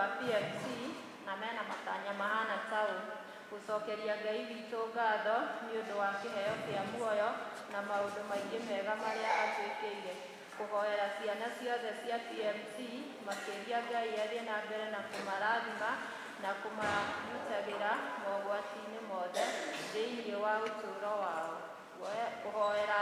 wa PMC na mena matanya mahana tau gũcokeria Ngai witũ ngatho nĩ ũndũ wa kĩheo kĩa muoyo na maũndũ maingĩ mega marĩa atwĩkĩire. Kũhoera ciana ciothe cia PMC makĩria Ngai athiĩ na mbere na kũmarathima na kũmarutagĩra mogwati-inĩ mothe thĩinĩ wa ũtũũro wao. Kũhoera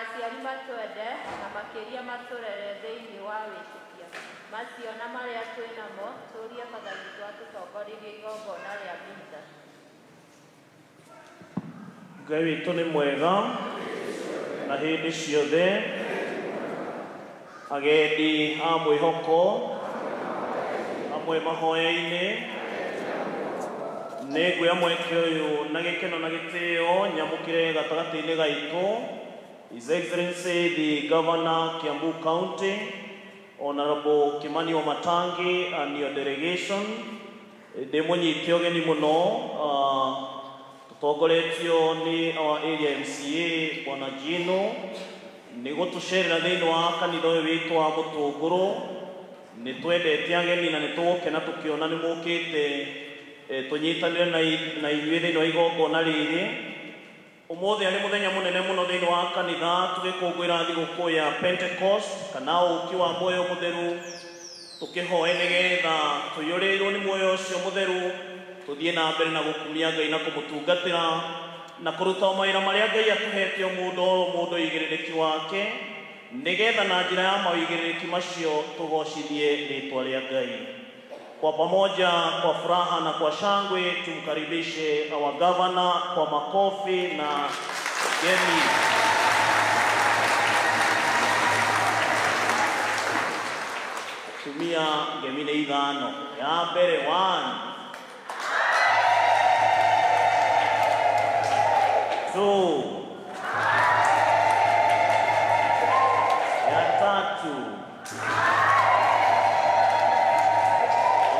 aciari matwende na makĩria matũrere thĩinĩ wa wĩtĩkio. Macio na marĩa twĩ namo tũrie Batha witũ atũtongorerie igongona rĩa mitha. Ngai witũ nĩ mwega na hĩndĩ ciothe. Agendi a mwĩhoko amwe mahoya-inĩ nĩ nguoya mweke ũyũ na gĩkeno na gĩtĩo nyamũkĩre gatagatĩ-inĩ gaitũ His Excellency the Governor Kiambu County Honorable Kimani Wamatangi and your delegation. Ndĩmũnyite ũgeni mũno tũtongoretio nĩ our area MCA Bwana Gino nĩ gũtũcerera thĩinĩ wa kanitha ũyũ witũ wa Mũtũngũrũ. Nĩ twendete ageni na nĩ tũgũkena tũkĩona nĩ mũkĩte tũnyitanĩre na inyuĩ thĩinĩ wa igongona rĩrĩ. Ũmũthĩ arĩ mũthenya mũnene mũno thĩinĩ wa kanitha tũgĩkũngũĩra thigũkũ ya Pentecost kana ũũki wa muoyo mũtheru, tũkĩhoe nĩgetha tũiyũrĩrwo nĩ muoyo ũcio mũtheru tũthiĩ na mbere na gũkumia Ngai na kũmũtungatĩra na kũruta mawĩra marĩa Ngai atũhete o mũndũ o mũndũ ũigĩrĩrĩki wake nĩgetha na njĩra ya maũigĩrĩrĩki macio tũgocithie rĩtwa rĩa Ngai. Kwa pamoja, kwa furaha na kwa shangwe, tumkaribishe our governor kwa makofi na gemi. Tumia gemi nĩ ithano. Ya mbere 1 2 ya tatu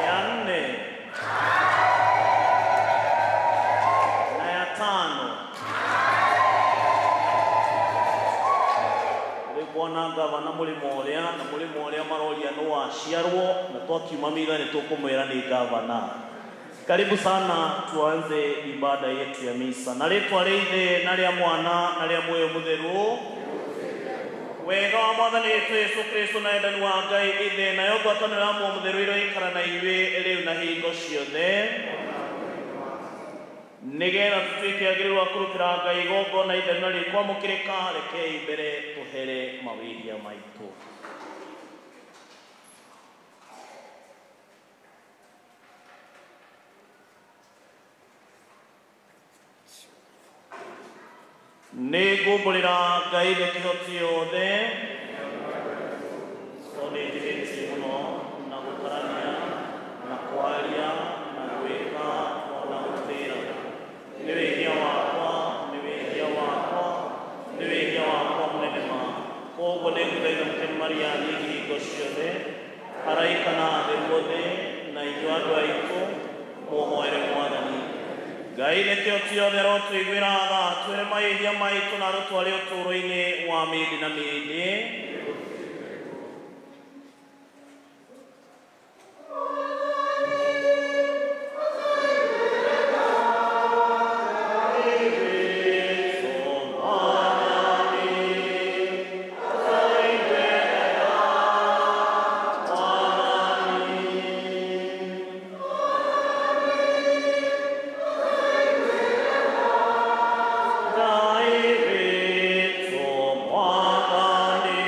ya nne na ya tano. Rĩu bwana gavana mũrĩmo ũrĩa na mũrĩmo ũrĩa maroria nĩ waciarwo na twakiuma mitha nĩ tũkũmwĩra nĩ gavana. Karibu sana, tuanze ibada yetu ya misa. Na rĩtwa rĩa Ithe na rĩa Mwana na rĩa Muoyo Mũtheru. Wega wa Mwathani witũ Yesu Kristo na wendani wa Ngai Ithe nayo ngwatanĩro ya Muoyo Mũtheru ĩroikara na inyuĩ rĩu na hingo ciothe, nĩgetha tũtuĩke agĩrĩru a kũrutĩra Ngai igongona itheru na rĩkwamũkĩrĩka. Rekei mbere tũhere mawĩhia maitũ. Nĩ ngumbũrĩra Ngai ithe kĩhoti yothe tondũ nĩ njĩhĩtie mũno na gũtarania na kwaria na gwĩka ona gũtĩĩra. Nĩ wĩhia wakwa, nĩ wĩhia wakwa, nĩ wĩhia wakwa mũnene ma. Koguo nĩ ngũthaitha Mũkeni Maria nyingi hingo ciothe, araika na atheru othe na inyuĩ andũ aitũ mũhoere Mwathani. Ngai nĩ kĩhoti yothe arotũiguĩra tha, twĩre mahĩtia maitũ na arũtware ũtũũro-inĩ wa mĩndĩ na mĩndĩ. Ngai witũ Mwathani.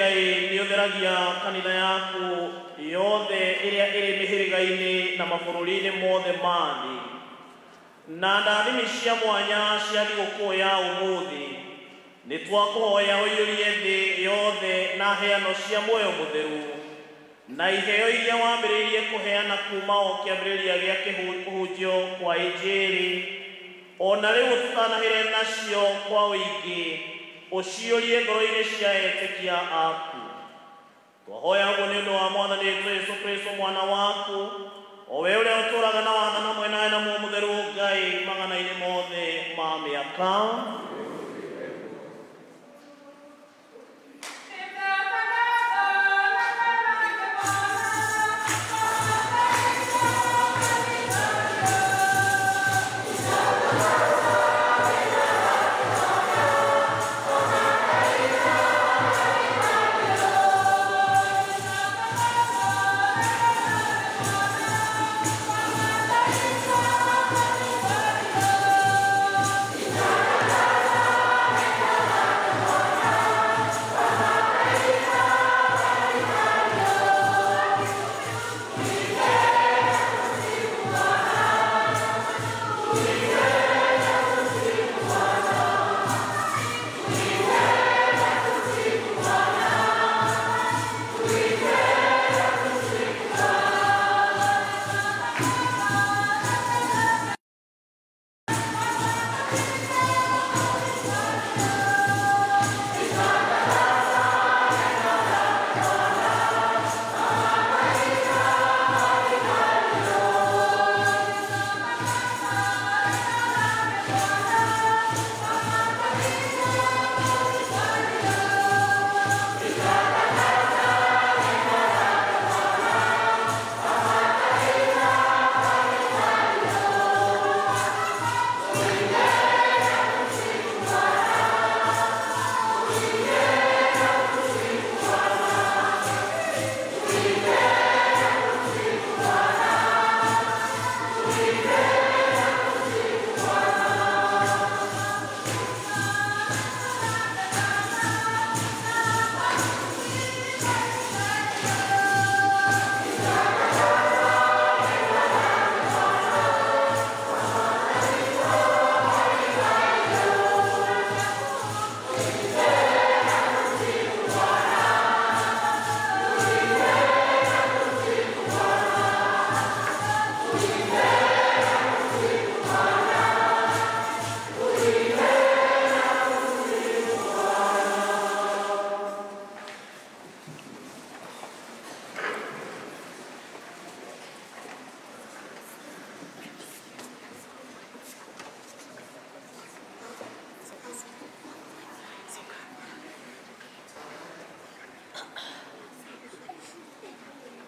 Ngai nĩ ũtheragia kanitha yaku yothe ĩrĩa ĩrĩ mĩhĩrĩga-inĩ na mabũrũri-inĩ mothe ma thĩ. Na ndathimi cia mwanya cia thigũkũ ya ũmũthĩ, nĩ twakũhoya ũiyũrie thĩ yothe na heano cia muoyo mũtheru na iheo iria wambĩrĩirie kũheana kuma o kĩambĩrĩria gĩa kũhunjio kwa Injiri, ona rĩu ũtũtanahĩre nacio kwa ũingĩ, ũciyũrie ngoro-inĩ cia etĩkia aku. Twahoya ũguo nĩ ũndũ wa Mwathani witũ Jesũ Kristũ mwana waku, o we ũrĩa ũtũũraga na wathana hamwe nawe na Muoyo Mũtheru Ngai magana-inĩ mothe ma mĩaka.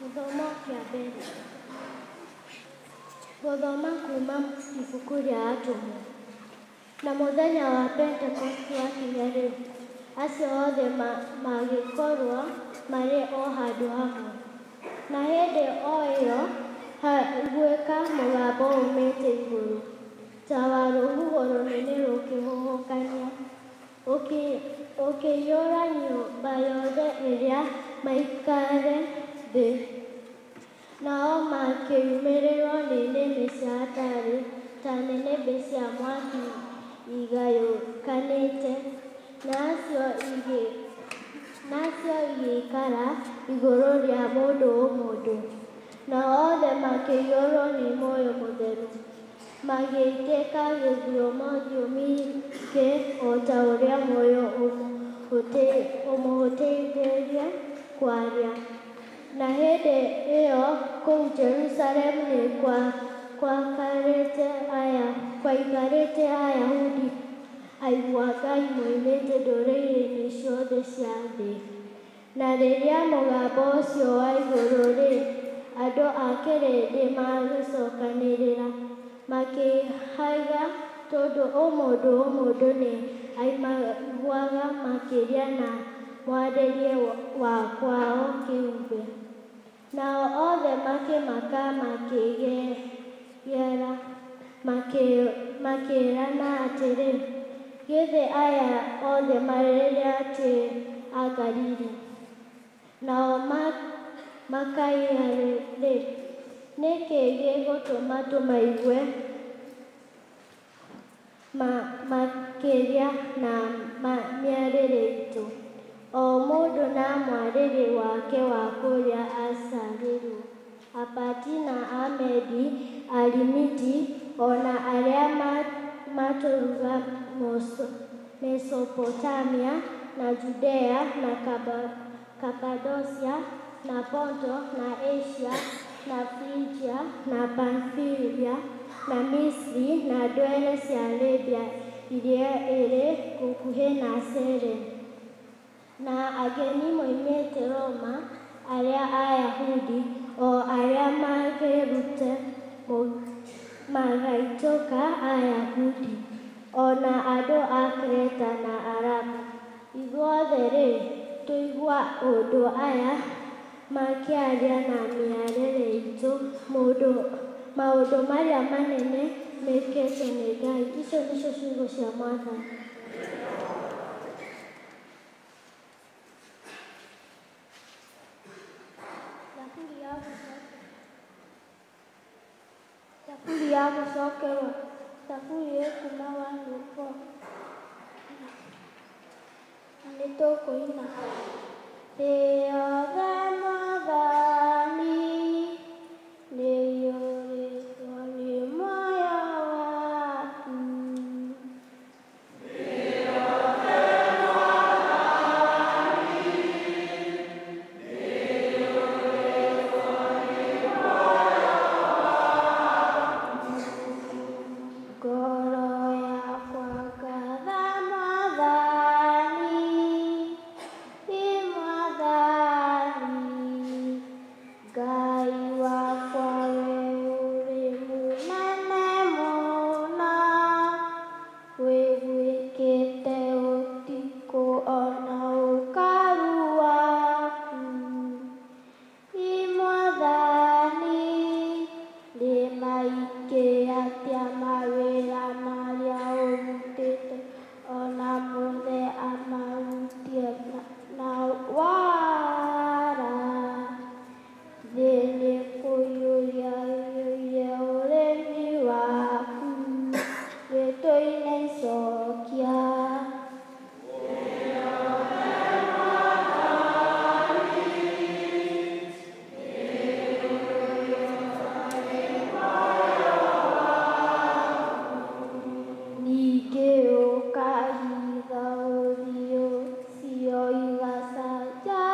Gĩthomo kĩa mbere. Gũthoma kuma ibuku rĩa Atũmwo. Na mũthenya wa Pentekosti wakinya-rĩ, acio othe magĩkorwo marĩ o handũ hamwe. Na hĩndĩ o ĩyo haiguĩka mũgambo umĩte igũrũ, ta wa rũhuho rũnene rũkĩhuhũkania, ũkĩiyũra nyũmba yothe ĩrĩa maikarĩte thĩ. Nao makĩumĩrĩrwo nĩ nĩmĩ ciatariĩ ta nĩnĩmbĩ cia mwaki igayũkanĩte, nacio igĩikara igũrũ rĩa mũndũ o mũndũ. Nao othe makĩiyũrwo nĩ Muoyo Mũtheru, magĩitĩka gĩthiomo thiomi ingĩ o ta ũrĩa Muoyo ũmũhotithirie kwaria. Na hĩndĩ ĩyo kũu Jerusalemu nĩ kwaikarĩte Ayahudi aigua Ngai moimĩte ndũrĩrĩ-inĩ ciothe cia thĩ. Na rĩrĩa mũgambo ũcio waiguirwo-rĩ, andũ a kĩrĩndĩ magĩcokanĩrĩra, makĩhaiga tondũ o mũndũ o mũndũ nĩ aimaiguaga makĩaria na mwarĩrie wa kwao kĩũmbe. Nao othe makĩmaka makĩgegera, makĩĩrana atĩrĩ, githĩ aya othe marĩ ti a Galili? Makaiya-rĩ, nĩ kĩĩ gĩgũtũma tũmaigue makĩria na mĩarĩre itũ, o mũndũ na mwarĩre wake wa kũrĩa aciarĩirwo, Apati na Amedi, Alimiti, o na arĩa matũũraga Mesopotamia na Judea na Kapadosia na Ponto na Asia na Frigia na Pamfilia na Misri na ndwere cia Libya iria ĩrĩ gũkuhĩ na Sirene, na ageni moimĩte Roma arĩa Ayahudi, o arĩa magarũrũkĩte magatuĩka Ayahudi, o na andũ a Kreta na Arabu. Ithuothe-rĩ, twaigua andũ aya makĩaria na mĩarĩre itũ maũndũ marĩa manene mekĩtwo nĩ Ngai. Icio nĩcio ciugo cia Mwathani. Thaburi ya gũcokerwo. Thaburi ĩkuuma 104. Na nĩtũkũina. Thĩ yothe Mwathani nĩiyũrĩtwo nĩ muoyo waku. Thĩ yothe Mwathani nĩiyũrĩtwo nĩ muoyo waku. Ngoro yakwa ngatha Mwathani, ĩ Mwathani, Ngai wakwa we ũrĩ mũnene mũno, wĩguĩkĩte ũtukũ ona ũkaru waku. Ĩ Mwathani, nĩ maingĩ atĩa mawĩra marĩa ũrutĩte, ona mothe amarutie na wara. Thĩ nĩkũiyũria ĩiyũire ũrĩmi waku, nĩtũine icokia. Ningĩ ũkahitha ũthiũ cio igacanjama,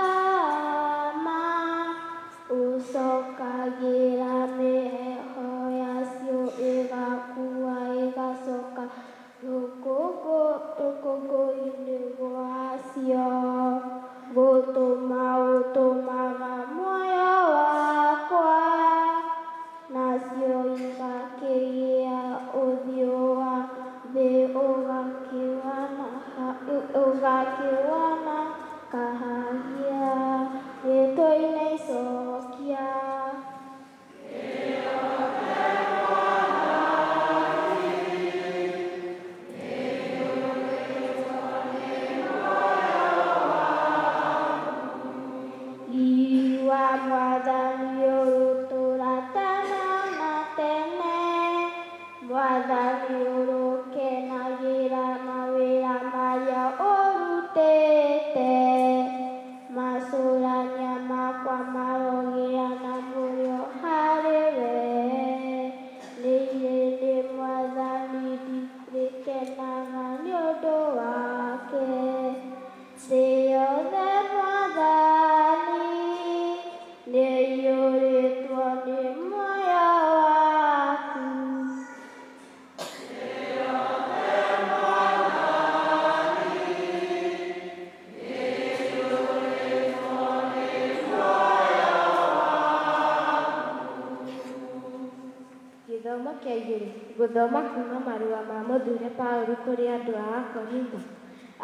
ũcokagĩra mĩheehũ yacio ĩgakua ĩgacoka rũkũngũ-inĩ rwacio. Gũtũma ũtũmaga muoyo wakwa, nacio igakĩgĩa ũthiũ wa thĩ ũgakĩwana kahagia. Nĩtũine icokia. Riri wa Mwathani ũrũtũũra tene na tene. Mwathani ũrokenagĩra mawĩra marĩa ũrutĩte. Macũrania makwa marogĩa na mũrĩo harĩ we. Niĩ nĩ Mwathani ndĩkenaga nĩ ũndũ wake. Thĩ yothe Mwathani nĩiyũrĩtwo nĩ muoyo waku. Gĩthomo kĩa igĩrĩ. Gũthoma kuma marũa ma mũthure Paũlũ kũrĩ andũ a Akorintho.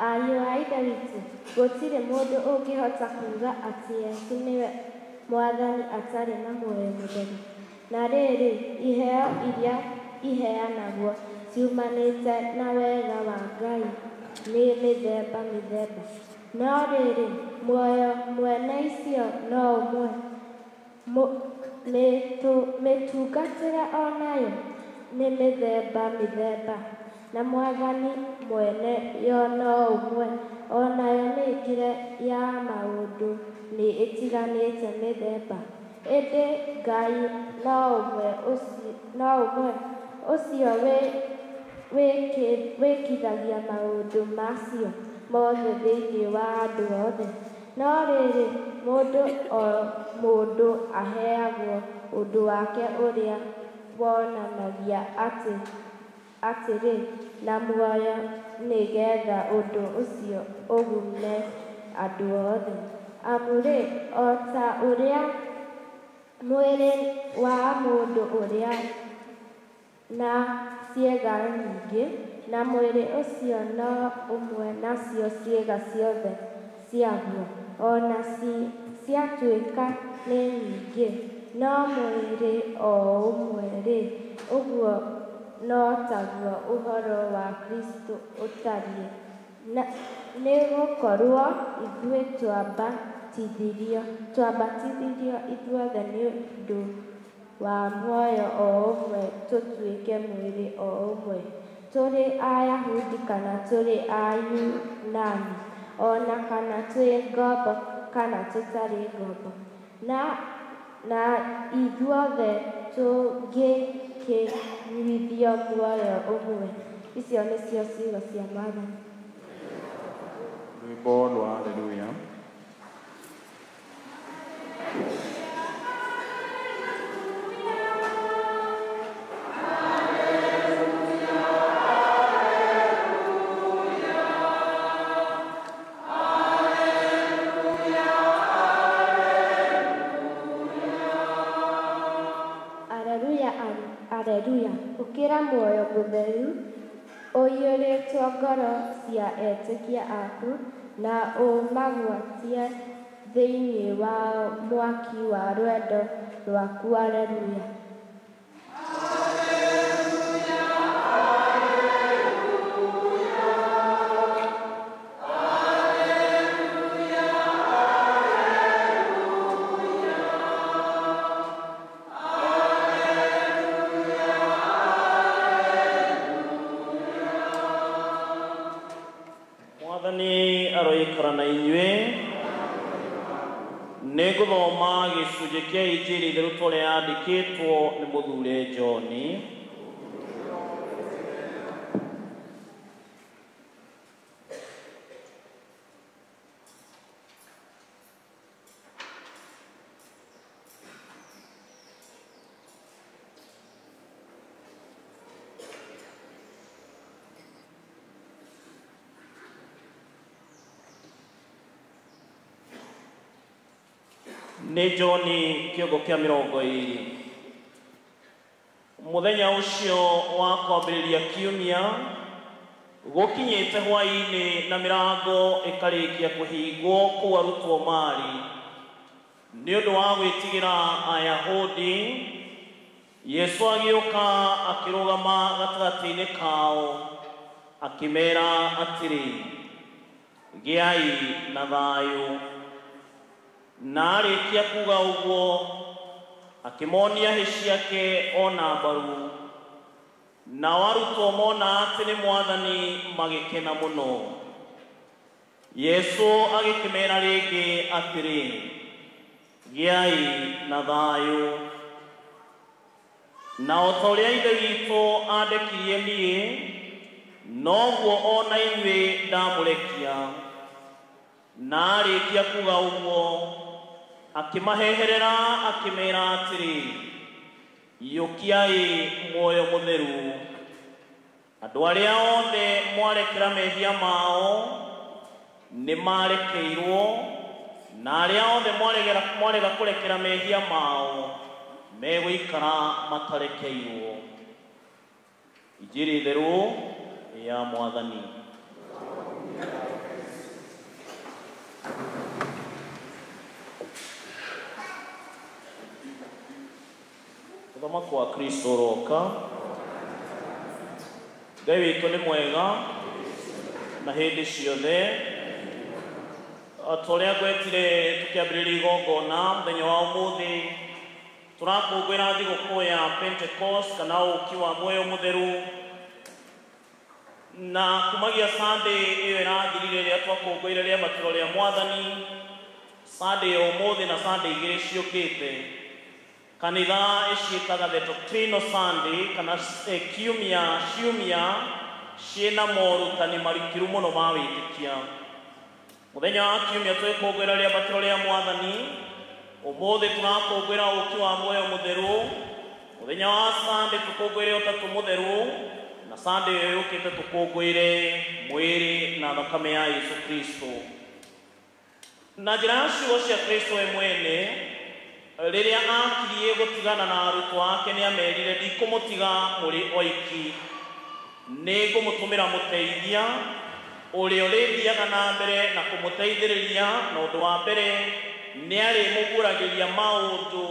Ariũ a Ithe witũ, gũtirĩ mũndũ ũngĩhota kuuga atĩ Jesũ nĩwe Mwathani atarĩ na muoyo mũtheru. Na rĩrĩ, iheo iria iheanagwo ciumanĩte na wega wa Ngai nĩ mĩthemba mĩthemba. No rĩrĩ, muoyo mwene icio no ũmwe. Mĩtungatĩre o nayo nĩ mĩthemba mĩthemba, na Mwathani mwene yo no ũmwe. O nayo mĩĩkĩre ya maũndũ nĩ ĩtiganĩte mĩthemba, ĩndĩ Ngai no ũmwe ũcio wĩkithagia maũndũ macio mothe thĩinĩ wa andũ othe. No rĩrĩ, mũndũ o mũndũ aheagwo ũndũ wake ũrĩa wonanagia atĩ atĩrĩ na muoyo nĩgetha ũndũ ũcio ũgune andũ othe. Amu-rĩ, o ta ũrĩa mwĩrĩ wa mũndũ ũrĩa na ciĩga nyingĩ, na mwĩrĩ ũcio no ũmwe nacio ciĩga ciothe ciaguo, o na ciatuĩka nĩ nyingĩ, no mwĩrĩ o ũmwe-rĩ, ũguo no taguo ũhoro wa Kristũ ũtariĩ. Nĩgũkorwo ithuĩ twabatithirio ithuothe nĩ ũndũ wa muoyo o ũmwe tũtuĩke mwĩrĩ o ũmwe, tũrĩ Ayahudi kana tũrĩ Ayunani, o na kana twĩ ngombo kana tũtarĩ ngombo, na ithuothe tũgĩkĩnyuithio muoyo ũmwe. Icio nĩcio ciugo cia Mwathani. Rwĩmbo rwa Haleluya. Aleluya, aleluya. Ũkĩra muoyo mũtheru ũiyũrĩtwo ngoro cia etĩkia aku, na ũmagwatie thĩinĩ wa mwaki wa rwendo rwaku. Aleluya. Mwathani aroikara na inyuĩ. Nĩngũthoma gĩcunjĩ kĩa Injiri theru ta ũrĩa yandĩkĩtwo nĩ mũthure John. Nĩ John kĩongo kĩa 20. Mũthenya ũcio wa kwambĩrĩria kiumia gũkinyĩte hwaĩ-inĩ na mĩrango ĩkarĩkia kũhingwo kũu arutwo marĩ, nĩ ũndũ wa gwĩtigĩra Ayahudi, Yesu agĩũka akĩrũgama gatagatĩ-inĩ kao akĩmera atĩrĩ, gĩai na thayũ. Na arĩkia kuga ũguo akĩmonia hĩ ciake o na mbaru. Nao arutwo mona atĩ nĩ Mwathani magĩkena mũno. Yesu agĩkĩmera rĩngĩ atĩrĩ, gĩai na thayũ. Na o ta ũrĩa Ithe witũ andekirie niĩ, noguo o na inyuĩ ndamũrekia. Na arĩkia kuga ũguo akĩmaheherera akĩmera atĩrĩ, iyũkiai muoyo mũtheru. Andũ arĩa othe mwarekera mehia mao nĩ marekeirwo, na arĩa othe mwarega kũrekera mehia mao megũikara matarekeirwo. Injiri theru ya Mwathani. Ũthamaki wa Kristo ũroka. Ngai witũ nĩ mwega na hĩndĩ ciothe. O ta ũrĩa ngwetire tũkĩambĩrĩria igongona mũthenya wa ũmũthĩ, Tũrakũngũĩra thigũkũ ya Pentecost kana ũũki wa muoyo mũtheru, na kumagia Sunday ĩyo ĩrathirire rĩrĩa twakũngũĩire rĩambatĩro rĩa Mwathani, Sunday ya ũmũthĩ na Sunday igĩrĩ ciũkĩte, kanitha ĩciĩtaga the Doctrinal Sunday kana kiumia ciumia ciĩna morutani marikiru mũno ma wĩtĩkia. Mũthenya wa kiumia twĩkũngũĩra rĩambatĩro rĩa Mwathani, ũmũthĩ tũrakũngũĩra ũũki wa muoyo mũtheru, mũthenya wa Sunday tũkũngũĩre ũtatũ mũtheru, na Sunday ĩyo yũkĩte tũkũngũĩre mwĩrĩ na thakame ya Yesu Kristo. Na njĩra ya ciugo cia Kristo we mwene, rĩrĩa akirie gũtigana na arutwo ake nĩ amerire, ndikũmũtiga mũrĩ oiki, nĩ ngũmũtũmĩra mũteithia ũrĩa ũrĩthiaga na mbere na kũmũteithĩrĩria, na ũndũ wa mbere nĩ arĩmũguũragĩria maũndũ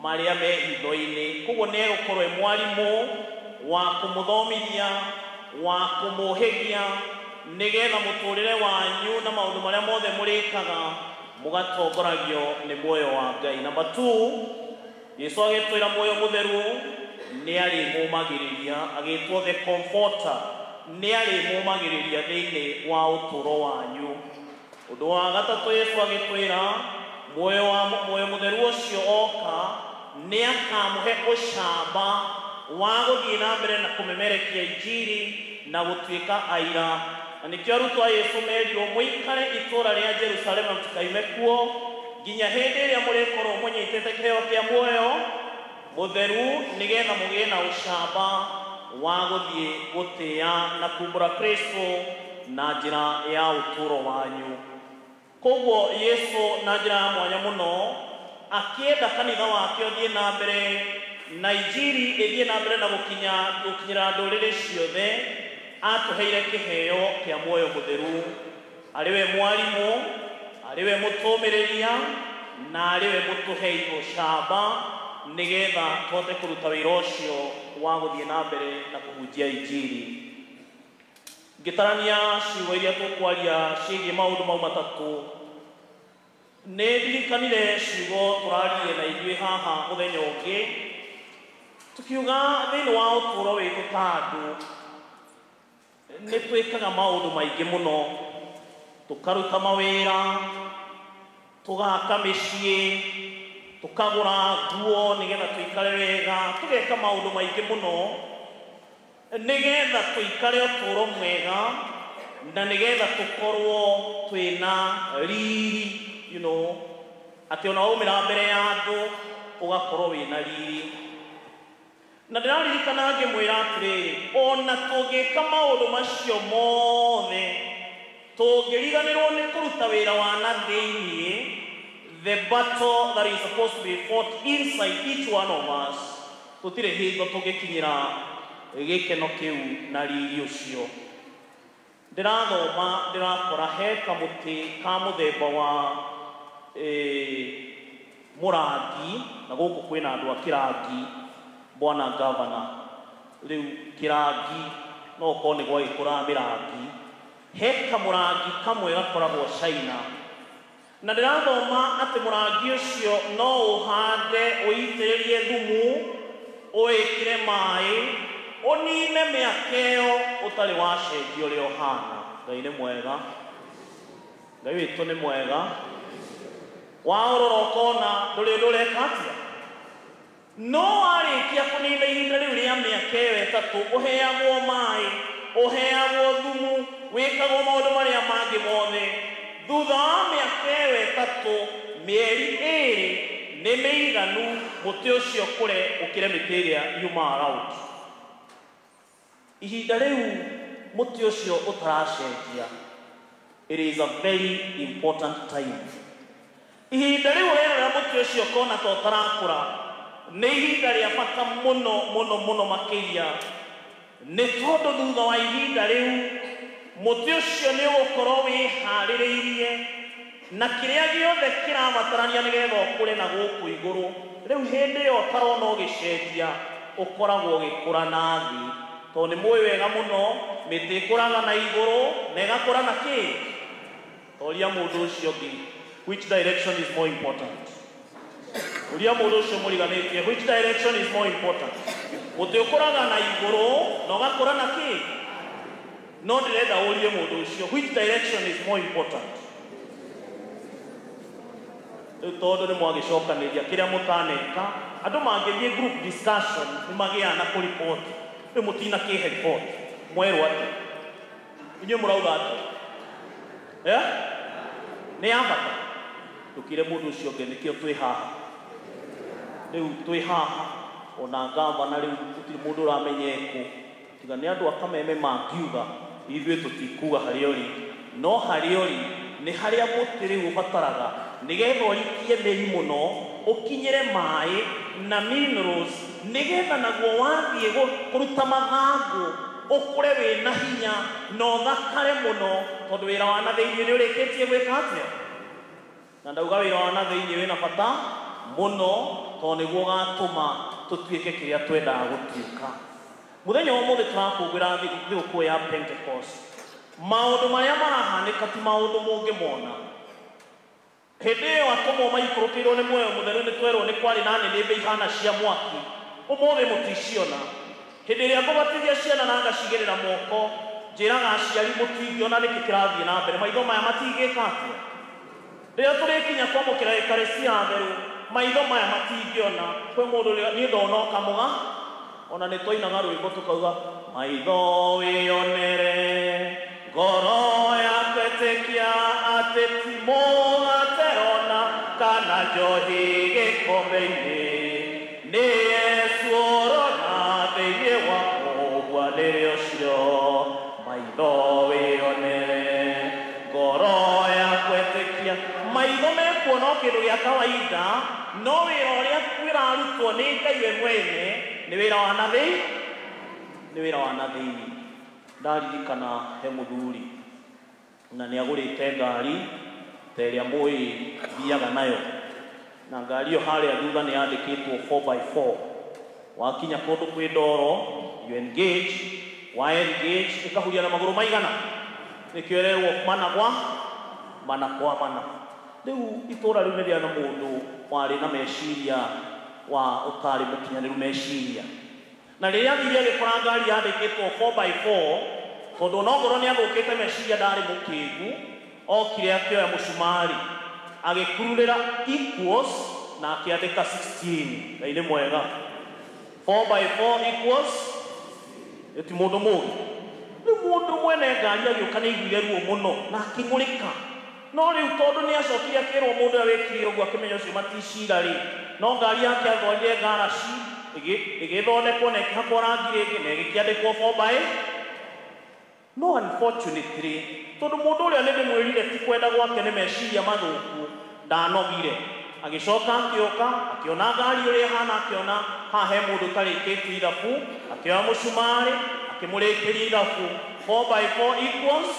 marĩa me hitho-inĩ. Koguo nĩ egũkorwo e mwarimũ wa kũmũthomithia, wa kũmũhĩgia, nĩgetha mũtũrĩre wanyu na maũndũ marĩa mothe mũrĩkaga mũgatongoragio nĩ muoyo wa Ngai. Namba 2, Yesu agĩtwĩra muoyo mũtheru nĩ arĩmũmagĩrĩria, agĩtwo the comforter, nĩ arĩmũmagĩrĩria thĩinĩ wa ũtũũro wanyu. Ũndũ wa gatatũ, Yesu agĩtwĩra muoyo mũtheru ũcio oka nĩ akamũhe ũcamba wa gũthiĩ na mbere na kũmemerekia injiri na gũtuĩka aira. Na nĩkĩo arutwo a Yesu merirwo mũikare itũũra rĩa Jerusalemu mũtikaime kuo nginya hĩndĩ ĩrĩa mũrĩkorwo mũnyitĩte kĩheo kĩa muoyo mũtheru, nĩgetha mũgĩe na ũcamba wa gũthiĩ gũtĩĩa na kumbũra Kristo na njĩra ya ũtũũro wanyu. Koguo Yesu na njĩra ya mwanya mũno akĩenda kanitha wake ũthiĩ na mbere na injiri ĩthiĩ na mbere na gũkinyĩra ndũrĩrĩ ciothe, atũheire kĩheo kĩa muoyo mũtheru, arĩ we mwarimũ, arĩ we mũtũmĩrĩria, na arĩ we mũtũhei ũcamba, nĩgetha tũhote kũruta wĩra ũcio wa gũthiĩ na mbere na kũhunjia injiri. Ngĩtarania ciugo iria tũkwaria ciĩgiĩ maũndũ mau matatũ, nĩ ndirikanire ciugo tũraririe na ithuĩ haha mũthenya ũngĩ, tukiuga thĩinĩ wa ũtũũro witũ ta andũ nĩ twĩkaga maũndũ maingĩ mũno, tũkaruta mawĩra, tũgaka mĩciĩ, tũkagũra nguo nĩgetha tũikare wega, tũgeka maũndũ maingĩ mũno nĩgetha tũikare ũtũũro mwega na nĩgetha tũkorwo twĩna riri, you know, atĩ ona waumĩra mbere ya andũ ũgakorwo wĩna riri. Na ndĩraririkana ngĩmwĩra atĩrĩrĩ, ona tũngĩka maũndũ macio mothe, tũngĩriganĩrwo nĩ kũruta wĩra wa na thĩiniĩ, the battle that is supposed to be fought inside each one of us, tũtirĩ hingo tũngĩkinyĩra gĩkeno kĩu na riri ũcio. Ndĩrathoma ndĩrakora he kamũtĩ ka mũthemba wa mũrangi, na gũkũ kwĩna andũ a kĩrangi, bwana gavana. Rĩu kĩrangi no ũkorwo nĩ gwagĩkũraga mĩrangi, he kamũrangi kamwe gakoragwo China, na ndĩrathoma atĩ mũrangi ũcio no ũhande, ũitĩrĩrie thumu, ũĩkĩre maĩ, ũnine mĩaka ĩyo ũtarĩ wacenjia ũrĩa ũhana. Ngai nĩ mwega, Ngai witũ nĩ mwega. Waũrora ũkona ndũrĩ ũndũ ũreka atĩa, no warĩkia kũnina ihinda rĩu rĩa mĩaka ĩyo ĩtatũ, ũheagwo maĩ, ũheagwo thumu, wĩkagwo maũndũ marĩa mangĩ mothe. Thutha wa mĩaka ĩyo ĩtatũ, mĩeri ĩĩrĩ nĩ mĩiganu mũtĩ ũcio ũkũre ũkĩre mĩtĩ ĩrĩa yumaga round. Ihinda rĩu mũtĩ ũcio ũtaracenjia, it is a very important time. Ihinda rĩu ũrerora mũtĩ ũcio ũkona ta ũtarakũra, nĩ ihinda rĩa bata mũno mũno mũno makĩria, nĩ tondũ thutha wa ihinda rĩu mũtĩ ũcio nĩ ũgũkorwo wĩharĩrĩirie na kĩrĩa gĩothe kĩrabatarania nĩgetha ũkũre na gũkũ igũrũ. Rĩu hĩndĩ ĩyo ũtarona ũgĩcenjia, ũkoragwo ũgĩkũra na thĩ, tondũ nĩ mũĩ wega mũno mĩtĩ ĩkũraga na igũrũ na ĩgakũra na kĩ. Toria mũndũ ũcio ũngĩ, which direction is more important? Uria mũndũ ũcio mũriganĩtie, which direction is more important? Mũtĩ ũkũraga na igũrũ na ũgakũra na kĩ? No ndĩrenda ũrie mũndũ ũcio, which direction is more important? Rĩu tondũ nĩ mwagĩcokanĩria kĩrĩa mũtaneka, andũ mangĩthiĩ group discussion nĩ magĩaga na kũripoti. Rĩu mũtinakĩhe report, mwerwo atĩa? Inyuĩ mũrauga atĩa? Eh? Nĩ ya bata. Ndũkĩre mũndũ ũcio ũngĩ nĩkĩo twĩ haha. Rĩu twĩ haha ona ngavana rĩu gũtirĩ mũndũ ũramenya ekũ, tiga nĩ andũ a Kameme mangiuga ithuĩ tũtikuga harĩa ũrĩ, no harĩa ũrĩ nĩ harĩa mũtĩ rĩu ũbataraga nĩgetha ũrikie mĩri mũno, ũkinyĩre maĩ na minerals, nĩgetha naguo wathiĩ kũruta mathangũ ũkũre wĩna hinya na ũthakare mũno, tondũ wĩra wa na thĩinĩ nĩ ũrĩkĩtie gwĩka atĩa? Na ndauga wĩra wa na thĩinĩ wĩna bata mũno, tondũ nĩguo ũgatũma tũtuĩke kĩrĩa twendaga gũtuĩka. Mũthenya wa ũmũthĩ tũrakũngũĩra thigũkũ ya Pentecost. Maũndũ marĩa marahanĩka ti maũndũ mũngĩmona. Hĩndĩ ĩyo atũmwo maikũrũkĩirwo nĩ muoyo mũtheru nĩ twerwo nĩ kwarĩ na nĩnĩmbĩ ihana cia mwaki. Ũmũthĩ mũticiona. Hĩndĩ ĩrĩa ngũbatithia ciana na ngacigĩrĩra moko, njĩraga aciari mũtingĩona nĩkĩ kĩrathiĩ na mbere, maitho maya matingĩka atĩa? Rĩrĩa tũrĩkinya kwamũkĩra Ekaristia theru, maitho maya matingĩona. Kwĩ mũndũ niĩ ndona ũkamũga, ona nĩ twainaga rwĩmbo tũkauga maitho wĩonere, ngoro yaku ĩtĩkia atĩ ti mũgate ona kana njohi gĩkombe-inĩ, nĩ Yesu ũrona thĩinĩ wa mũguanĩre ũcio. Maitho wĩonere, ngoro yaku ĩtĩkia. Maitho mekuona o kĩndũ gĩa kawaida, no wĩra ũrĩa wĩrarutwo nĩ Ngai we mwene nĩ wĩra wa na thĩinĩ, nĩ wĩra wa na thĩinĩ. Ndaririkana he mũthuri na nĩ agũrĩte ngari ta ĩrĩa mũĩ thiaga nayo, na ngari ĩyo harĩa thutha nĩ yandĩkĩtwo 4x4. Wakinya kũndũ kwĩ ndoro, you engage, wa engage ĩkahuria na magũrũ maigana, nĩkĩo ĩrerwo mana kwa mana kwa mana. Rĩu itũra rĩu nĩ rĩa na mũndũ warĩ na meciria wa ũtarĩ mũkinyanĩru meciria, na rĩrĩa athire agĩkora ngari yandĩkĩtwo 4x4, tondũ onongorwo nĩ athũkĩte meciria ndarĩ mũkĩgu, okire akĩoya mũcumari agĩkururĩra equals na akĩandĩka 16. Ngai nĩ mwega. 4x4 equals ti mũndũ mũgĩ. Rĩu mũndũ mwene ngari agĩũka nĩ aiguire ruo mũno na akĩng'ũrĩka, no rĩu tondũ nĩ acokire akĩrwo mũndũ ũrĩa wĩkire ũguo akĩmenya ũcio maticira rĩ, no ngari yake atwarire ngaraci ĩgĩthondekwo na ĩkĩhakwo rangi rĩngĩ na ĩgĩkĩandĩkwo 4x. No unfortunately, tondũ mũndũ ũrĩa nĩ ndĩmwĩrire ti kwenda gwake nĩ meciria mathũku, ndanogire. Agĩcoka akĩũka akĩona ngari ũrĩa ĩhana, akĩona haha he mũndũ ũtarĩkĩtie ithabu, akĩoya mũcumarĩ akĩmũrĩkĩria ithabu 4x4 equals.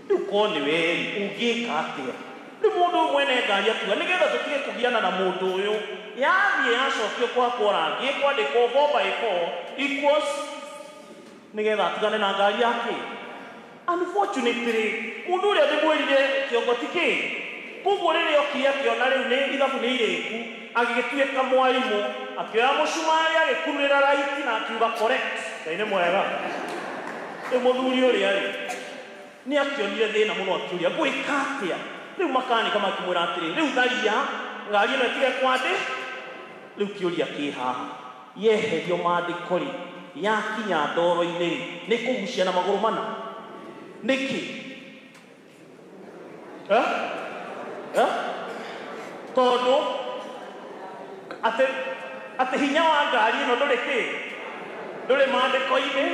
Rĩu korwo nĩ weri ũngĩka atĩa? Rĩu mũndũ ũyũ mwene ngari akiuga nĩgetha tũtige kũgiana na mũndũ ũyũ, yathiĩ yacokio kũhakwo rangi ĩkwandĩkwo 4x4 equals, nĩgetha atigane na ngari yake. Unfortunately, mũndũ ũrĩa ndĩmwĩrire kĩongo ti kĩ, koguo rĩrĩa okire akĩona rĩu nĩ ithabu nĩ irĩku, agĩgĩtuĩka mwarimũ, akĩoya mũcumarĩ agĩkururĩra raiti na akiuga correct. Ngai nĩ mwega. Rĩu mũthuri ũrĩa rĩ nĩ akĩonire thĩna mũno, akĩũria ngwĩka atĩa? Rĩu makanika makĩmwĩra atĩrĩ, rĩu tharia ngari ĩno ĩtige kwandĩ. Rĩu kĩũria kĩ haha, yeherio maandĩko rĩ, yakinya ndoro-inĩ rĩ, nĩ kũgucia na magũrũ mana? Nĩkĩ? Tondũ atĩ hinya wa ngari ĩno ndũrĩ kĩ? Ndũrĩ maandĩko-inĩ,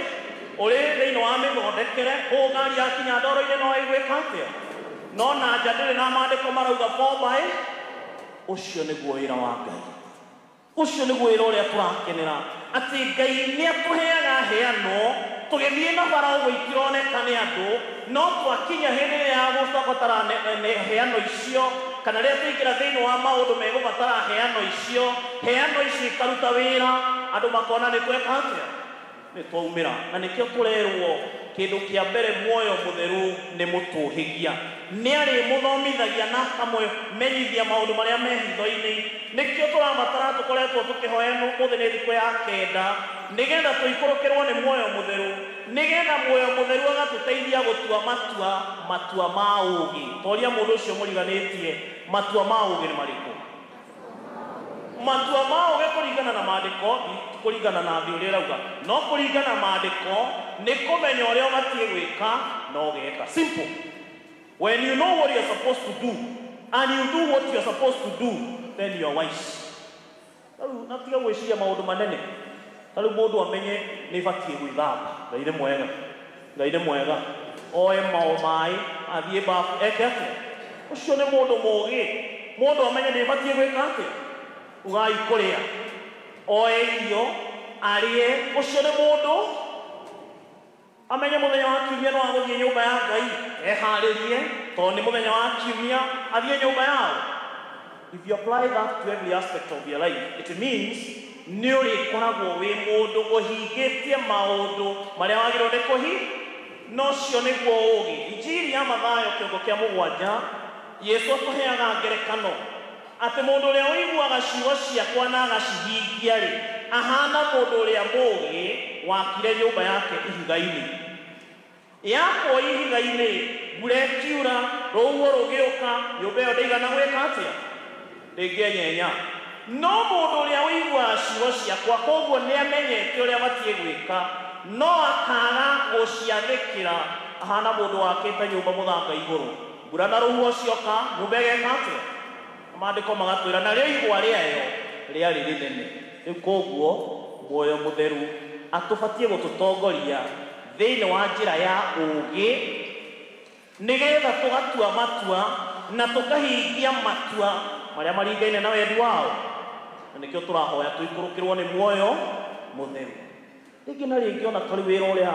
ũrĩ thĩinĩ wa mĩthondekere. Kũu ngari yakinya ndoro-inĩ no ĩgwĩka atĩa? No na nja ndĩrĩ na maandĩko marauga 4x. Ũcio nĩguo wĩra wa Ngai. Ũcio nĩguo wĩra ũrĩa tũrakenera, atĩ Ngai nĩ atũheaga heano tũgĩthiĩ na bara ũguo itironeka nĩ andũ, no twakinya hĩndĩ ĩrĩa ya gũbatara heano icio, kana rĩrĩa twaingĩra thĩinĩ wa maũndũ megũbatara heano icio, heano icio ikaruta wĩra, andũ makona nĩ tweka atĩa? Nĩ twaumĩra na nĩkĩo tũrerwo kĩndũ kĩa mbere muoyo mũtheru nĩ mũtũhĩgia nĩ arĩmũthomithagia na akamũmenyithia maũndũ marĩa me hitho-inĩ. Nĩkĩo tũrabatara tũkoretwo tũkĩhoya ũmũthĩ nĩ thikũ ya 9 nĩgetha tũikũrũkĩrwo nĩ muoyo mũtheru, nĩgetha muoyo mũtheru agatũteithia gũtua matua ma ũũgĩ. Toria mũndũ ũcio mũriganĩtie matua ma ũũgĩ nĩ marĩkũ? Matua ma ũũgĩ kũringana na maandĩko, kũringana na thĩ ũrĩa ĩrauga, no kũringana na maandĩko nĩ kũmenya ũrĩa ũbatiĩ gwĩka na ũgeka. Simple. When you know what you're supposed to do and you do what you're supposed to do, then you are wise. Rĩu na tiga gwĩciria maũndũ manene. Ta rĩu mũndũ amenye nĩ batiĩ gwĩthamba. Ngai nĩ mwega. Ngai nĩ mwega. Oe maĩ athiĩ bafu eke atĩa? Ũcio nĩ mũndũ mũũgĩ. Mũndũ amenye nĩ batiĩ gwĩka atĩa? Ugai kũrĩa. Oe irio arĩe. Ũcio nĩ mũndũ amenye mũthenya wa kiumia no agũthiĩ nyũmba ya Ngai eharĩrie tondũ nĩ mũthenya wa kiumia athiĩ nyũmba yao. If you apply that to every aspect of your life, it means nĩ ũrĩkoragwo wĩ mũndũ ũhingĩtie maũndũ marĩa wagĩrĩirwo nĩ kũhi. No ũcio nĩguo ũũgĩ. Injiri ya Mathayo kĩongo kĩa 7, Yesu atũheaga ngerekano atĩ mũndũ ũrĩa ũiguaga ciugo ciakwa na agacihingia rĩ, ahana mũndũ ũrĩa mũũgĩ wakire nyũmba yake ihiga-inĩ. Yakwo ihiga-inĩ, mbura ĩkiura, rũhuho rũgĩũka, nyũmba ĩyo ndĩigana gwĩka atĩa? Ndĩngĩenyenya. No mũndũ ũrĩa ũiguaga ciugo ciakwa, koguo nĩ amenyete ũrĩa abatiĩ gwĩka, no akaga gũciathĩkĩra, ahana mũndũ wakĩte nyũmba mũthanga igũrũ. Mbura na rũhuho cioka, nyũmba ĩgeka atĩa? Maandĩko magatwĩra narĩo igwa rĩayo rĩarĩ rĩnene. Rĩu koguo muoyo mũtheru atũbatiĩ gũtũtongoria thĩinĩ wa njĩra ya ũũgĩ nĩgetha tũgatua matua na tũkahingia matua marĩa maringaine na wendi wao. Na nĩkĩo tũrahoya tũikũrũkĩrwo nĩ muoyo mũtheru. Rĩngĩ na rĩngĩ ona tarĩ wĩra ũrĩa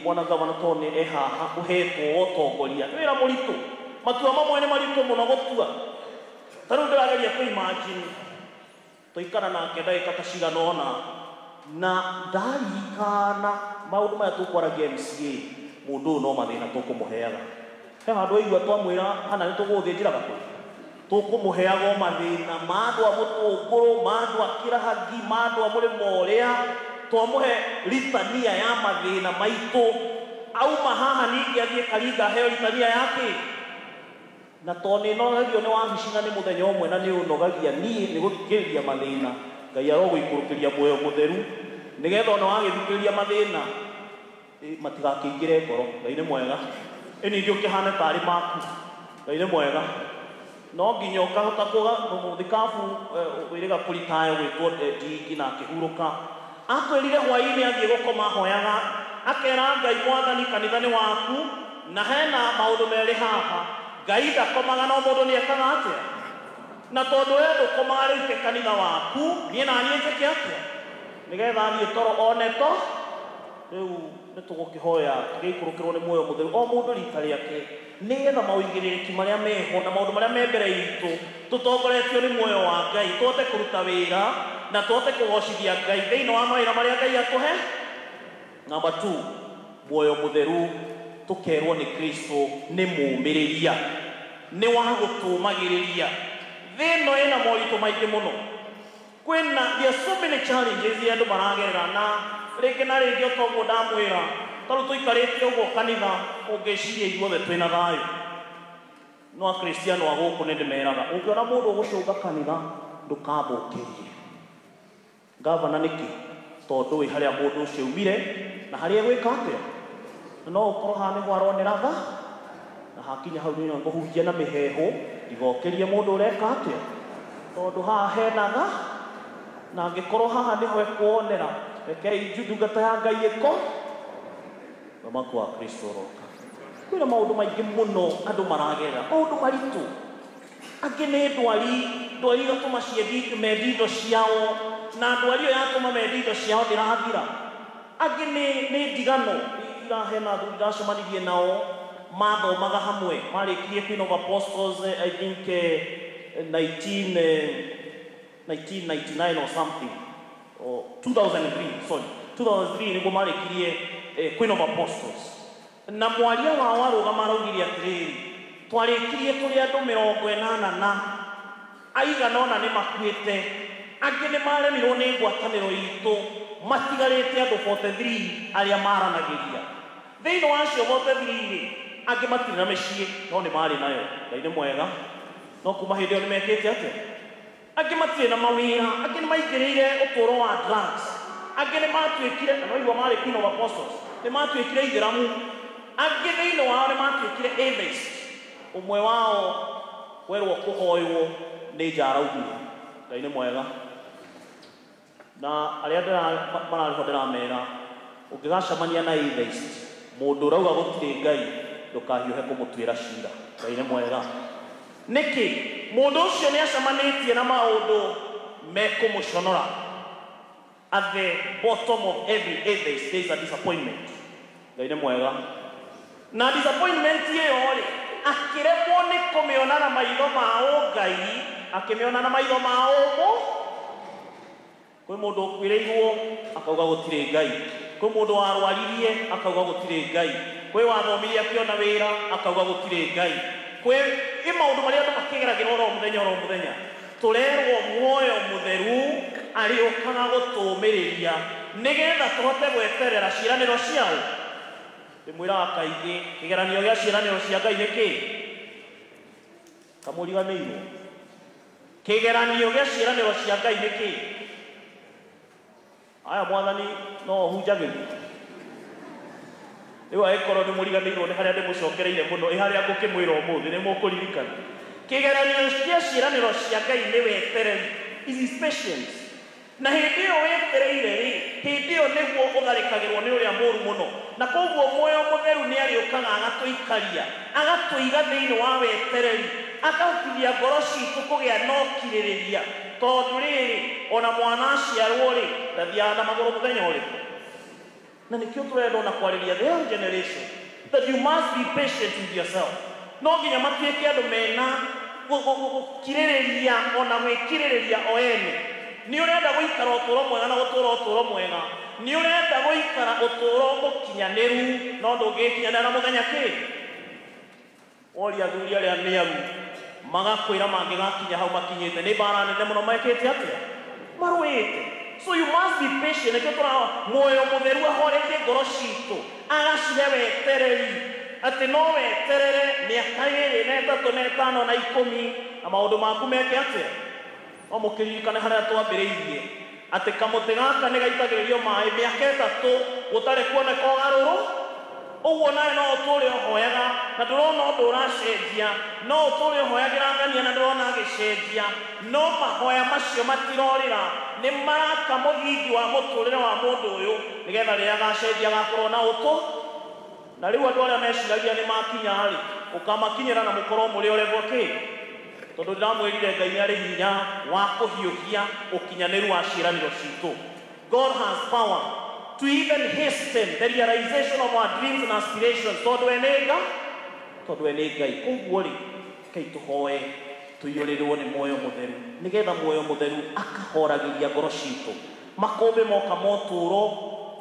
bwana gavana tondũ e haha ũhetwo wa ũtongoria nĩ wĩra mũritũ. Matua mamwe nĩ maritũ mũno gũtua. Ta rĩu ndĩrageria kũ imagine tũikara nake ndagĩka ta cigana ũna na ndaririkana maũndũ maya tũkwaragia MCA mũndũ ũyũ no mathĩna tũkũmũheaga. He handũ aigua twamwĩra hana nĩ tũgũgũthĩnjĩra gakũyũ, tũkũmũheaga o mathĩna ma andũ a Mũtũngũrũ, ma andũ a Kĩrahagi, ma andũ a mũrĩmo ũrĩa, twamũhe ritania ya mathĩna maitũ. Auma haha ningĩ athiĩ Karinga aheo ritania yake. Na tondũ nĩ nogagio nĩ wabici na nĩ mũthenya ũmwe na nĩ ũnogagia niĩ nĩ gũthikĩrĩria mathĩna, Ngai arogũikũrũkĩria muoyo mũtheru nĩgetha ona wagĩthikĩrĩria mathĩna matigakĩingĩre ngoro. Ngai nĩ mwega. Ĩ ningĩ ũkĩhane tarĩ maku. Ngai nĩ mwega. No nginya ũkahota kuga mũthikabu wĩrĩga kũritaya gwĩtwo Ndingi na akĩhurũka. Atwĩrire hwaĩ-inĩ athiĩ gũkoma ahoyaga akera Ngai mwathani kanitha nĩ waku na hena maũndũ merĩ haha. Ngai ndakomaga no mũndũ nĩ ekaga atĩa? Na tondũ we ndũkomaga rĩu ke kanitha waku, niĩ na niĩ njĩke atĩa? Nĩgetha thiĩ toro one to. Rĩu nĩ tũgũkĩhoya tũgĩikũrũkĩrwo nĩ muoyo mũtheru o mũndũ rita rĩake nĩgetha maũigĩrĩrĩki marĩa meho na maũndũ marĩa me mbere itũ tũtongoretio nĩ muoyo wa Ngai tũhote kũruta wĩra na tũhote kũgocithia Ngai thĩinĩ wa mawĩra marĩa Ngai atũhe. Namba 2, muoyo mũtheru tũkerwo nĩ Kristo nĩ mũũmĩrĩria, nĩ wa gũtũũmagĩrĩria. Thĩ ĩno ĩna moritũ maingĩ mũno. Kwĩna there are so many challenges iria andũ maragerera na rĩngĩ na rĩngĩ otoguo ndamwĩra ta rĩu tũikarĩte ũguo kanitha ũngĩciria ithuothe twĩna thayũ. No akristiano a gũkũ nĩ ndĩmeraga ũngĩona mũndũ ũgũcũnga kanitha ndũkambũkĩrie. Gavana nĩkĩ? Tondũ wĩ harĩa mũndũ ũcio aumire na harĩa egwĩka atĩa? Na no ũkorwo haha nĩho aronera tha na hakinya hau nĩ ngũhunjia na mĩheehũ ndigokĩrie mũndũ ũreka atĩa tondũ haha hena tha na angĩkorwo haha nĩho ekuonera rekei ndungata ya Ngai ĩko thamaki wa Kristo ũroka. Kwĩna maũndũ maingĩ mũno andũ maragerera, maũndũ maritũ. Angĩ nĩ ndwari, ndwari igatũma mendie indo ciao na ndwari ĩyo yatũma mendie indo ciao ndĩrathira. Angĩ nĩ ndigano irahena athuri ndacemanirie nao mathomaga hamwe marĩkirie Queen of Apostles I think 1999 or something or 2003 sorry. 2003 nĩguo marĩkirie Queen of Apostles. Na mwaria wao arũgama araugire atĩrĩrĩ, twarĩkirie tũrĩ andũ 80 na aigana ũna nĩ makuĩte, angĩ nĩ maremirwo nĩ ngwatanĩro itũ, matigarĩte andũ 43 arĩa maranagĩria. Thĩinĩ wa acio 43 rĩ, angĩ matirĩ na mĩciĩ no nĩ marĩ nayo. Ngai nĩ mwega. No kuma hĩndĩ ĩyo nĩ mekĩte atĩa? Angĩ matirĩ na mawĩra, angĩ nĩ maingĩrĩire ũtũũro wa drugs, angĩ nĩ matuĩkire, na noigua marĩ Queen of Apostles, nĩ matuĩkire ithĩramu, angĩ thĩinĩ wao nĩ matuĩkire atheist. Ũmwe wao werwo kũhoywo nĩ nja araumire. Ngai nĩ mwega. Na arĩa mararĩho ndĩramera, ũngĩgacemania na atheist, mũndũ ũrauga gũtirĩ Ngai, ndũkahiũhe kũmũtuĩra cira. Ngai nĩ mwega. Nĩkĩ? Mũndũ ũcio nĩ acemanĩtie na maũndũ mekũmũconora. At the bottom of every atheist there is a disappointment. Ngai nĩ mwega. Na disappointment ĩyo rĩ, akĩremwo nĩ kũmĩona na maitho ma ũngai, akĩmĩona na maitho ma ũmũ. Kwĩ mũndũ ũkuĩrĩirwo akauga gũtirĩ Ngai, kwĩ mũndũ warwaririe akauga gũtirĩ Ngai, kwĩ wathomirie akĩona wĩra akauga gũtirĩ Ngai, kwĩ ĩ maũndũ marĩa andũ makĩgeragĩra oro mũthenya oro mũthenya. Tũrerwo muoyo mũtheru arĩũkaga gũtũũmĩrĩria nĩgetha tũhote gweterera ciĩranĩro ciao. Ndĩmwĩraga kaingĩ kĩgeranio gĩa ciĩranĩro cia Ngai nĩ kĩĩ? Kamũriganĩirwo. Kĩgeranio gĩa ciĩranĩro cia Ngai nĩ kĩĩ? Aya mwathani no ũhunjagĩrie. Rĩu angĩkorwo nĩ mũriganĩirwo nĩ harĩa ndĩmũcokereire mũno, ĩ harĩa ngũkĩmwĩra ũmũthĩ nĩ mũkũririkana. Kĩgeranio kĩa ciĩranĩro cia Ngai nĩ wetereri, is patience. Na hĩndĩ ĩyo wetereire rĩ, hĩndĩ ĩyo nĩguo ũtharĩkagĩrwo nĩ ũrĩa mũũru mũno. Na koguo muoyo mũtheru nĩ arĩũkaga agatũikaria, agatũiga thĩinĩ wa wetereri, akahotithia ngoro citũ kũgĩa na ũkirĩrĩria. Tondũ rĩrĩ, ona mwana aciarwo rĩ, ndathiaga na magũrũ mũthenya ũrĩkũ. Na nĩkĩo tũrenda ona kwarĩria the young generation that you must be patient with yourself. No nginya matuĩke andũ mena gũkirĩrĩria ona gwĩkirĩrĩria o ene. Nĩ ũrenda gũikara ũtũũro mwega na gũtũũra ũtũũro mwega, nĩ ũrenda gũikara ũtũũro mũkinyanĩru no ndũngĩkinyanĩra na mũthenya kĩ. Woria athuri arĩa mĩaru magakwĩra mangĩgakinya hau makinyĩte nĩ mbara nene mũno mekĩte atĩa? Marũĩte. So you must be patient. Nĩkĩo tũrahoya muoyo mũtheru ahorerie ngoro citũ, agacihe wetereri, atĩ no weterere mĩaka 2 na 3 na 5 na 10 na maũndũ maku meke atĩa? No mũkĩririkane harĩa twambĩrĩirie atĩ kamũtĩ gaka nĩ gaitagĩrĩrio maĩ mĩaka 3 gũtarĩ kuoneka ũgarũrũ. Ũguo nawe no ũtũũre ũhoyaga na ndũrona ũndũ ũracenjia, no ũtũũre ũhoyagĩra ng'ania na ndũrona agĩcenjia, no mahoya macio matirorĩra, nĩ maraka mũthingi wa mũtũũrĩre wa mũndũ ũyũ nĩgetha rĩrĩa agacenjia agakorwo na ũtũ. Na rĩu andũ arĩa meciragia nĩ makinya rĩ, ũkamakinyĩra na mũkorwo mũrĩ o level kĩ? Tondũ ndĩramwĩrire Ngai nĩ arĩ hinya wa kũhiũhia ũkinyanĩru wa ciĩranĩro citũ. God has power to even hasten the realization of our dreams and aspirations. Tondũ we nĩ Ngai, tondũ we nĩ Ngai. Koguo rĩ, Ngai tũhoe tũiyũrĩrwo nĩ muoyo mũtheru, nĩgetha muoyo mũtheru akahoragĩria ngoro citũ. Makũmbĩ moka motũũro,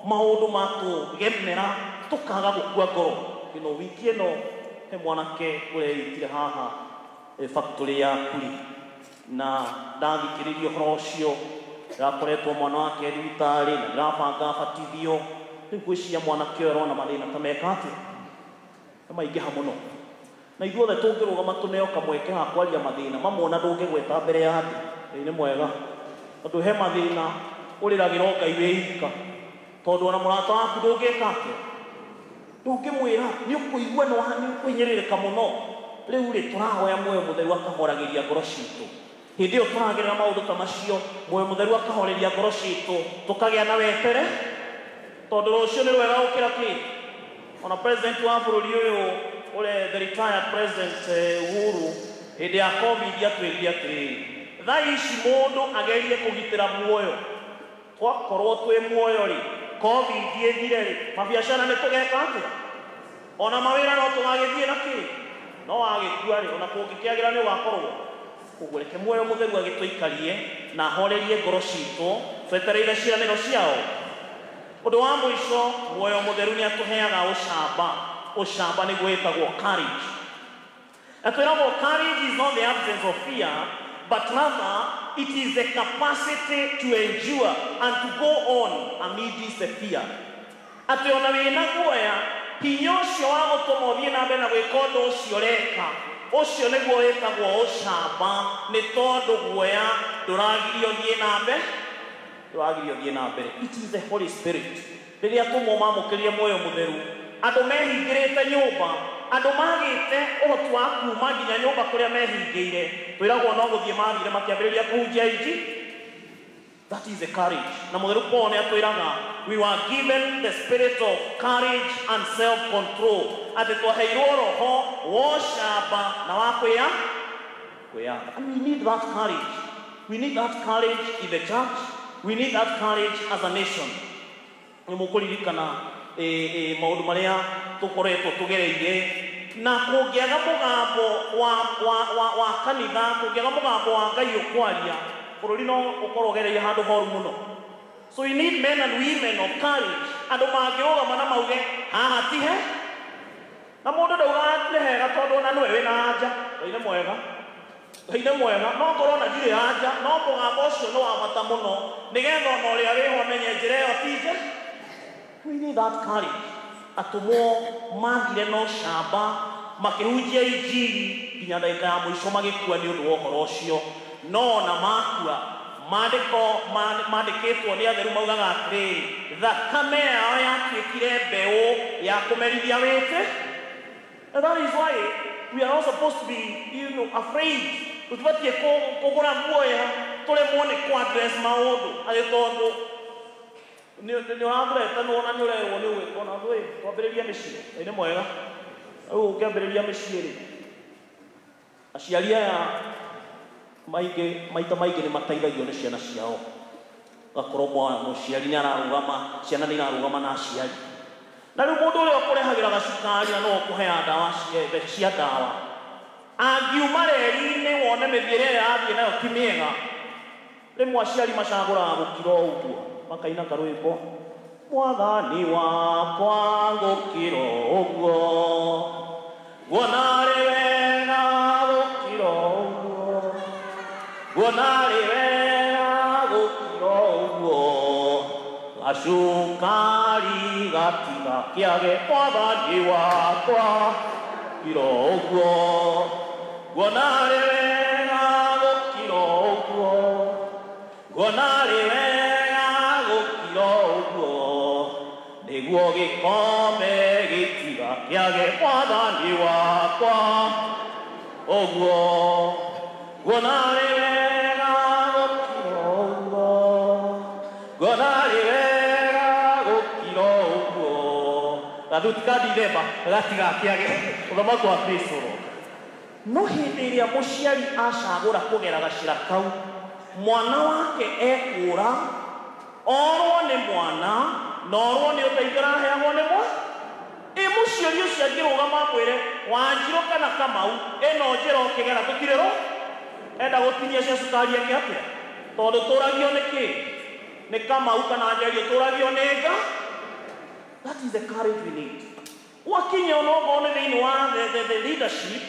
maũndũ matũgemera, tũkaga gũkua ngoro. Ĩno wiki ĩno he mwanake ũreitire haha factory ya Kuri, na ndathikĩrĩria ũhoro ũcio, ndĩrakoretwo mwana wake thibitarĩ na ndĩrabanga abatithio. Rĩu ngwĩciria mwanake ũyũ arona mathĩna ta meka atĩa? Nĩ maingĩha mũno. Na ithuothe tũngĩrũgama tũneo kamweke ga kwaria mathĩna mamwe ona ndũngĩgweta mbere ya andũ. Ngai nĩ mwega. Tondũ he mathĩna ũrĩragĩra o Ngai wĩ ika. Tondũ ona mũrata waku ndũngĩka atĩa? Ndũngĩmwĩra, nĩ ũkũigua nĩ ũkũhinyĩrĩrĩka mũno. Rĩu rĩ, tũrahoya muoyo mũtheru akahoragĩria ngoro citũ. Hĩndĩ ĩyo tũragerera maũndũ ta macio, muoyo mũtheru akahoreria ngoro citũ, tũkagĩa na wetere, tondũ rũciũ nĩ rwega gũkĩra kĩ? Ona president wa bũrũri ũyũ, ũrĩa the retired president Uhuru, hĩndĩ ya COVID atwĩrire atĩrĩrĩ, thaa ici mũndũ agerie kũgitĩra muoyo. Twakorwo twĩ muoyo rĩ, COVID ĩthire rĩ, mabiacara nĩ tũgeka atĩa? Ona mawĩra no tũgagĩthiĩ na kĩ? No wagĩkua rĩ, ona kũngĩkĩagĩra nĩ ũgakorwo. Koguo reke muoyo mũtheru agĩtũikarie na ahorerie ngoro citũ, twetereire ciĩranĩro ciao. Ũndũ wa mũico, muoyo mũtheru nĩ atũheaga ũcamba. Ũcamba nĩguo wĩtagwo courage. Na twĩragwo courage is not the absence of fear, but rather it is the capacity to endure and to go on amidst the fear. Atĩ ona wĩna guoya, hinya ũcio wa gũtũma ũthiĩ na mbere na gwĩka ũndũ ũcio ũreka, ũcio nĩguo wĩtagwo ũcamba, nĩ tondũ guoya ndũragirio ũthiĩ na mbere, ndũragirio ũthiĩ na mbere. It is the Holy Spirit. Rĩrĩa atũmwo mamũkĩrire muoyo mũtheru, andũ mehingĩrĩte nyũmba, andũ magĩte ũhoti wa kuma nginya nyũmba kũrĩa mehingĩire, twĩragwo no gũthiĩ mathire makĩambĩrĩria kũhunjia inji. That is the courage. Na mũtheru Paul nĩ atwĩraga, we were given the spirit of courage and self-control. Atĩ twaheirwo roho wa ũcamba na wa kwĩya kwĩyatha. And we need that courage. We need that courage in the church. We need that courage as a nation. Nĩ mũkũririkana maũndũ marĩa tũkoretwo tũgereire, na kũngĩaga mũgambo wa kanitha, kũngĩaga mũgambo wa Ngai ũkwaria, bũrũri no ũkorwo ũgereire handũ horu mũno. So we need men and women of courage. Andũ mangĩrũgama na mauge haha ti he, na mũndũ ndaugaga nĩ hega tondũ ona nĩwe wĩna anja. Ngai nĩ mwega, Ngai nĩ mwega, no korwo ona ndirĩ anja, no mũgambo ũcio nĩ wa bata mũno, nĩgetha ona ũrĩa wĩho amenye njĩra ĩyo ti nje. We need that courage. Atũmwo mathire na ũcamba makĩhunjia injiri nginya ndagĩka ya mũico magĩkua nĩ ũndũ wa ũhoro ũcio. No ona makua, maandĩko mandĩkĩtwo nĩ atheru maugaga atĩrĩrĩ, thakame yao yatuĩkire mbeũ ya kũmerithia wĩtĩ. And that is why we are not supposed to be, afraid. Tũtibatiĩ kũgũra guoya tũremwo nĩ kũ address maũndũ atĩ tondũ nĩ ũrathuretanwo na nĩ ũrerwo nĩ ũgwĩkwo na ndũĩ twambĩrĩrie mĩciĩ. Ngai nĩ mwega. Rĩu ũkĩambĩrĩria mĩciĩ rĩ, aciari aya maingĩ maita maingĩ nĩ mateithagio nĩ ciana ciao. Gakorwo mũciari nĩ ararũgama, ciana nĩ irarũgama na aciari. Na rĩu mũndũ ũrĩa ũkũrehagĩra gacukari na nĩwe ũkũheaga ndawa mbeca cia ndawa, angiuma reri-inĩ wone mĩthiĩre ĩrĩa arathiĩ nayo ti mĩega, rĩmwe aciari macagũraga gũkira o ũguo, makaina karwĩmbo, mwathani wakwa gũkira ũguo, nguona arĩ wega gũkira ũguo, nguona arĩ wega gũkira ũguo, gacukari gatigakĩage mwathani wakwa gũkira ũguo, nguona arĩ wega gũkira ũguo, nguona arĩ wega gũkira ũguo, nĩguo gĩkombe gĩtigakĩage mwathani wakwa ũguo, nguona arĩ wega gũkira ũguo, nguona arĩ wega gũkira ũguo, gathuti ka Dithemba gatigakĩage ũthamaki wa Kristo ũroka. No hĩndĩ ĩrĩa mũciari acagũra kũgera gacĩra kau, mwana wake ekũra, orwo nĩ mwana, na orwo nĩ ũteithio ũraheagwo nĩ mwana. Ĩ mũciari ũcio angĩrũgama amwĩre Wanjirũ kana Kamau, ĩno njĩra ũkĩgera tũtirĩ rũ, enda gũtinia cia cukari eke atĩa? Tondũ tũragio nĩ kĩ? Nĩ Kamau kana Njeri, tũragio nĩ nga? That is the courage we need. Wakinya ona okorwo nĩ thĩinĩ wa the leadership,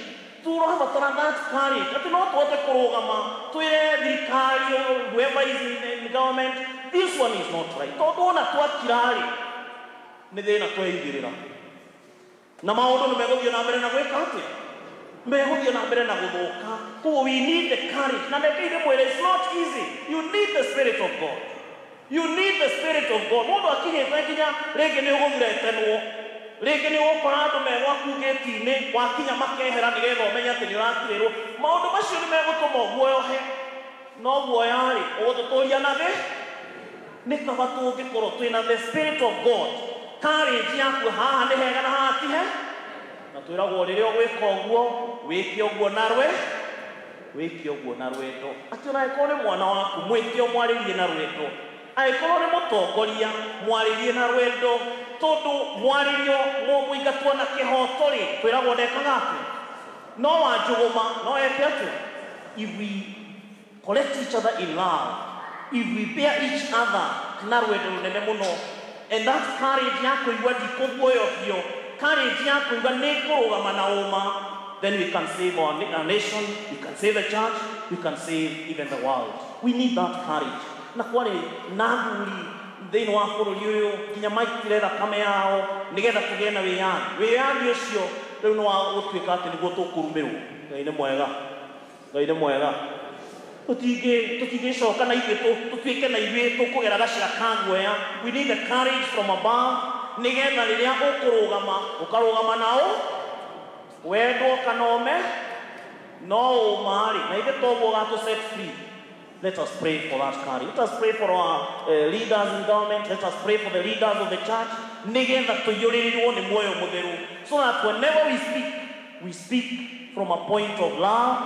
tũrabatara that courage. Atĩ no tũhote kũrũgama twĩre thirikari, whoever is in government, this one is not right. Tondũ ona twakira-rĩ, nĩ thĩna tweigĩrĩra. Na maũndũ nĩ megũthiĩ na mbere na gwĩka atĩa? Megũthiĩ na mbere na gũthũka. Koguo we need the courage. Na reke ndĩmwĩre, it's not easy. You need the spirit of God. You need the spirit of God. Mũndũ akinyĩte nginya rĩngĩ nĩ ũgũthuretenwo, rĩngĩ nĩ ũgũkora andũ me gwaku gĩti-inĩ, wakinya makehera nĩgetha ũmenye atĩ nĩ ũratirĩrwo. Maũndũ macio nĩ megũtũma ũguoyohe. No guoya-rĩ, ũgũtũtũria na thĩ? Nĩ kaba tũngĩkorwo twĩna the spirit of God. Courage yaku haha nĩ hega na haha ti he. Na twĩragwo rĩrĩa ũgwĩka ũguo, wĩke ũguo na rwe, wĩke ũguo na rwendo. Atĩ ona angĩkorwo nĩ mwana waku, mwĩke ũmwarĩrie na rwendo. Angĩkorwo nĩ mũtongoria, mwarĩrie na rwendo, tondũ mwarĩrio mũingatwo na kĩhoto rĩ, twĩragwo ndekaga atĩa? No wanjũgũma, no eke atĩa? If we correct each other in love, if we bear each other na rwendo rũnene mũno, And that courage ya kũigua ndikũguoyohio, courage ya kũigua nĩ kũrũgama na ũma, then we can save our nation, we can save the church, we can save even the world. We need that courage. Na kwarĩ na athuri thĩinĩ wa bũrũri ũyũ nginya maitire thakame yao nĩgetha tũgĩe na wĩyathi. Wĩyathi ũcio rĩu nĩ wa gũtuĩka atĩ nĩguo tũkũrumĩrwo. Ngai nĩ mwega. Ngai nĩ mwega. Tũtingĩcoka na ithuĩ tũtuĩke na ithuĩ tũkũgera gacĩra ka guoya. We need the courage from above nĩgetha rĩrĩa ũkũrũgama ũkarũgama nao wendwo kana ũme no ũma rĩ na ithe toguo ũgatũ set free. Let us pray for that courage. Let us pray for our leaders in government. Let us pray for the leaders of the church. Nĩgetha tũiyũrĩrĩrwo nĩ muoyo mũtheru, so that whenever we speak from a point of love,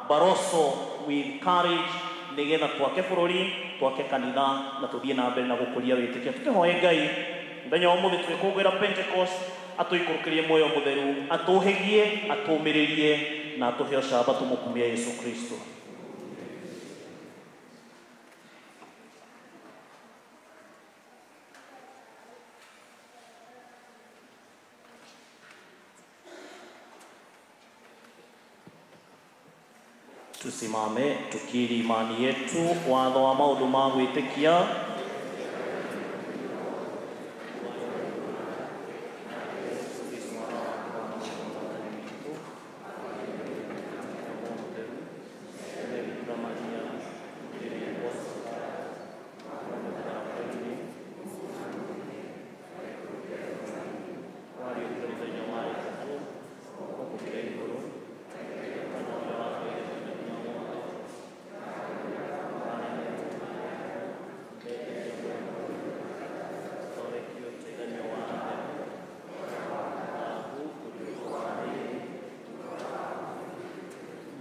but also with courage, nĩgetha twake bũrũri, twake kanitha, na tũthiĩ na mbere na gũkũria wĩtĩkio. Tũkĩhoe Ngai mũthenya wa ũmũthĩ tũgĩkũngũĩra Pentecost, atũikũrũkĩrie muoyo mũtheru, atũhĩgie, atũũmĩrĩrie, na atũhe ũcamba tũmũkumie Yesu Kristo. Tusimame tukiri imani yetu, watho wa maũndũ ma gwĩtĩkia.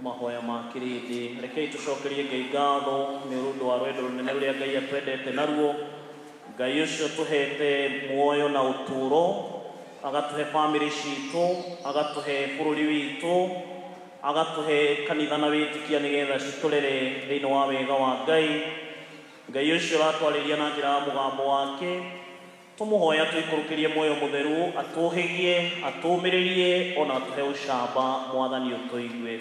Mahoya ma kĩrĩndĩ, rekei tũcokerie Ngai ngatho nĩ ũndũ wa rwendo rũnene rũrĩa Ngai atwendete naruo. Ngai ũcio tũhete muoyo na ũtũũro, agatũhe bamĩrĩ citũ, agatũhe bũrũri witũ, agatũhe kanitha na wĩtĩkia nĩgetha citũrere thĩinĩ wa wega wa Ngai. Ngai ũcio ũratwarĩria na njĩra ya mũgambo wake, tũmũhoya tũikũrũkĩrie muoyo mũtheru, atũhĩgie, atũũmĩrĩrie, ona atũhe ũcamba. Mwathani ũtũigue.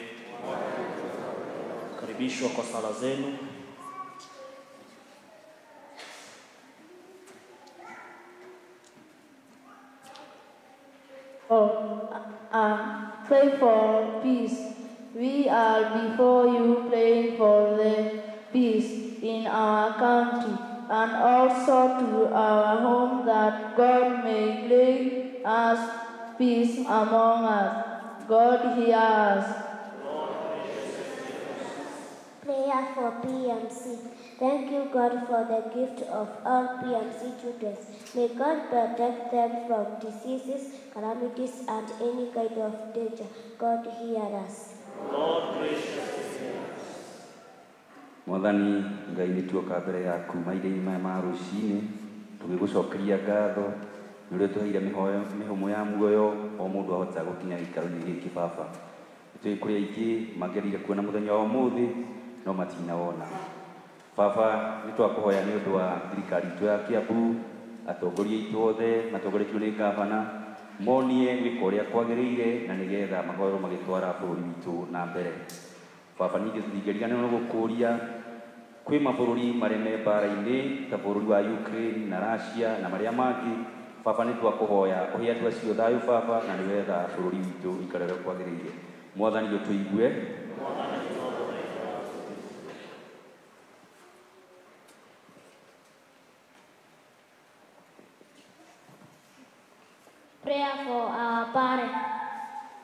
Karibishwa kwa sala zenu. Pray for peace. We are before you praying for the peace in our country and also to our home, that God may bring us peace among us. God hear us. Prayer for PMC. Thank you, God, for the gift of all PMC children. May God protect them from diseases, calamities, and any kind of danger. God hear us. Lord gracious hear us. Mwathani Ngai nĩ tuoka mbere yaku maithe-inĩ maya ma rũcinĩ tũgĩgũcokeria ngatho nĩ ũrĩa ũtũheire mĩhũmũ ya muoyo o mũndũ ahota gũkinya gĩikaro-inĩ gĩkĩ baba. Nĩtũĩ kũrĩ aingĩ mangĩendire kuona mũthenya wa ũmũthĩ no matinawona. Baba, nĩ twakũhoya nĩ ũndũ wa thirikari itũ ya Kiambu, atongoria aitũ othe matongoretio nĩ gavana, monie gwĩka ũrĩa kwagĩrĩire na nĩgetha makorwo magĩtwara bũrũri witũ na mbere. Baba, ningĩ tũtingĩriganĩrwo nĩ gũkũria kwĩ mabũrũri marĩa me mbara-inĩ ta bũrũri wa Ukraine na Russia na marĩa mangĩ. Baba, nĩ twakũhoya ũhe andũ acio thayũ baba, na nĩgetha bũrũri witũ ũikare ũrĩa kwagĩrĩire. Mwathani ũtũigue. Prayer for our parents.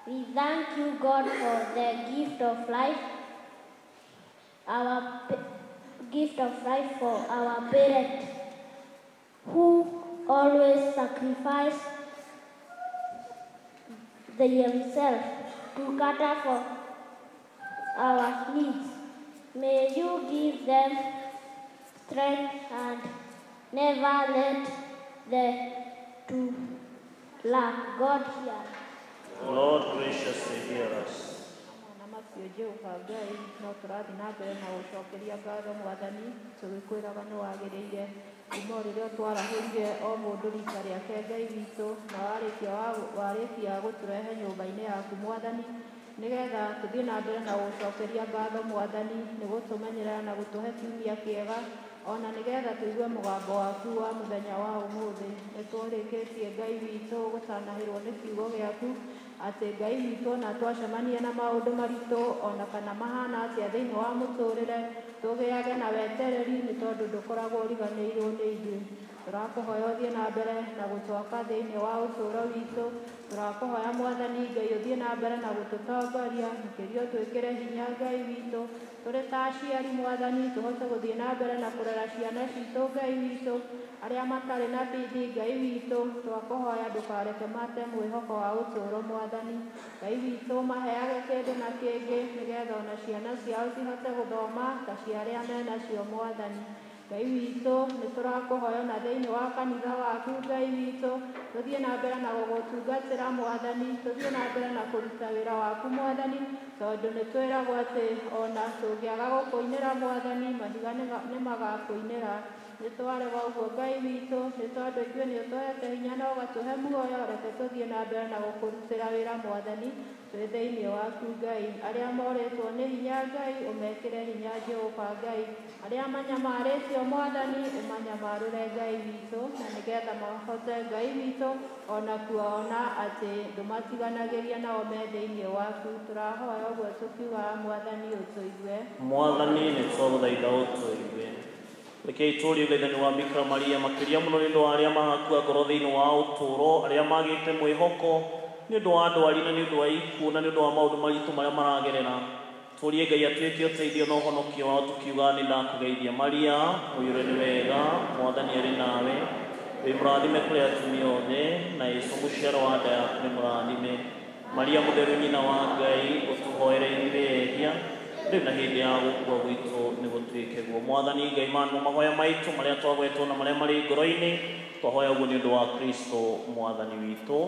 We thank you, God, for the gift of life, our gift of life for our parents who always sacrifice themselves to cater for our needs. May you give them strength and never let them to lack. God hear. Lord graciously hear us. Thengiũ Jehova Ngai, no tũrathiĩ na mbere na gũcokeria ngatho Mwathani, tũgĩkwĩraga nĩ wagĩrĩire. Kuma o rĩrĩa twarahũrire o mũndũ rita rĩake Ngai witũ, na warĩkia gũtũrehe nyũmba-inĩ yaku Mwathani, nĩgetha tũthiĩ na mbere na gũcokeria ngatho Mwathani, nĩ gũtũmenyerera na gũtũhe kiumia kĩega, ona nĩgetha tũigue mũgambo waku wa mũthenya wa ũmũthĩ. Nĩ tũrĩkĩtie Ngai witũ gũtanahĩrwo nĩ kiugo gĩaku, atĩ Ngai witũ ona twacemania na maũndũ maritũ ona kana mahana atĩa thĩinĩ wa mũtũrĩre, tũgĩage na wetereri nĩ tondũ ndũkoragwo ũriganĩirwo nĩ ithuĩ. Tũrakũhoya ũthiĩ na mbere na gũtwaka thĩinĩ wa ũtũũro witũ. Tũrakũhoya Mwathani Ngai ũthiĩ na mbere na gũtũtongoria, makĩria ũtwĩkĩre hinya Ngai witũ. Tũrĩ ta aciari Mwathani, tũhote gũthiĩ na mbere na kũrera ciana citũ Ngai witũ, arĩa matarĩ na bidi Ngai witũ, twakũhoya ndũkareke mate mwĩhoko wa ũtũũro Mwathani. Ngai witũ maheage kĩndũ na kĩngĩ, nĩgetha ona ciana ciao cihote gũthoma ta cia arĩa menacio Mwathani. Ngai witũ nĩ tũrakũhoya na thĩinĩ wa kanitha waku Ngai witũ, tũthiĩ na mbere na gũgũtungatĩra Mwathani, tũthiĩ na mbere na kũruta wĩra waku Mwathani, tondũ nĩ twĩragwo atĩ ona tũngĩaga gũkũinĩra Mwathani, mahiga nĩ magakũinĩra. Nĩ twarega ũguo Ngai witũ, nĩ tondũ ithuĩ nĩ ũtũhete hinya na ũgatũhe muoyo, reke tũthiĩ na mbere na gũkũrutĩra wĩra Mwathani, twĩ thĩinĩ waku Ngai. Arĩa morĩtwo nĩ hinya Ngai, ũmekĩre hinya Jehova Ngai. Arĩa manyamarĩtio Mwathani, ũmanyamarũre Ngai witũ, na nĩgetha mahote Ngai witũ ona kuona atĩ ndũmatiganagĩria nao me thĩinĩ waku. Tũrahoya ũguo tũkiugaga Mwathani ũtũigue. Mwathani nĩ twagũthaitha ũtũigue. Rekei tũũrie ũthaithani wa Bikira Maria makĩria mũno nĩ ũndũ wa arĩa marakua ngoro thĩinĩ wa ũtũũro, arĩa magĩte mwĩhoko nĩ ũndũ wa ndwari na nĩ ũndũ wa ikuũ na nĩ ũndũ wa maũndũ maritũ marĩa maragerera. Tũũrie Ngai atuĩke ũteithio na ũhonokio wao tũkiuga nĩ ndakũgeithia Maria, mũiyũre nĩ wega, Mwathani arĩ nawe, wĩ mũrathime kũrĩ atumia othe, na Jesũ mũciaro wa nda yaku nĩ mũrathime. Maria mũtheru nyina wa Ngai, ũtũhoere ithuĩ ehia, rĩu na hĩndĩ ya gũkua gwitũ nĩ gũtuĩke guo. Mwathani Ngai manũ mahoya maitũ marĩa twagwetwo na marĩa marĩ ngoro-inĩ, twahoya ũguo nĩ ũndũ wa Kristo Mwathani witũ.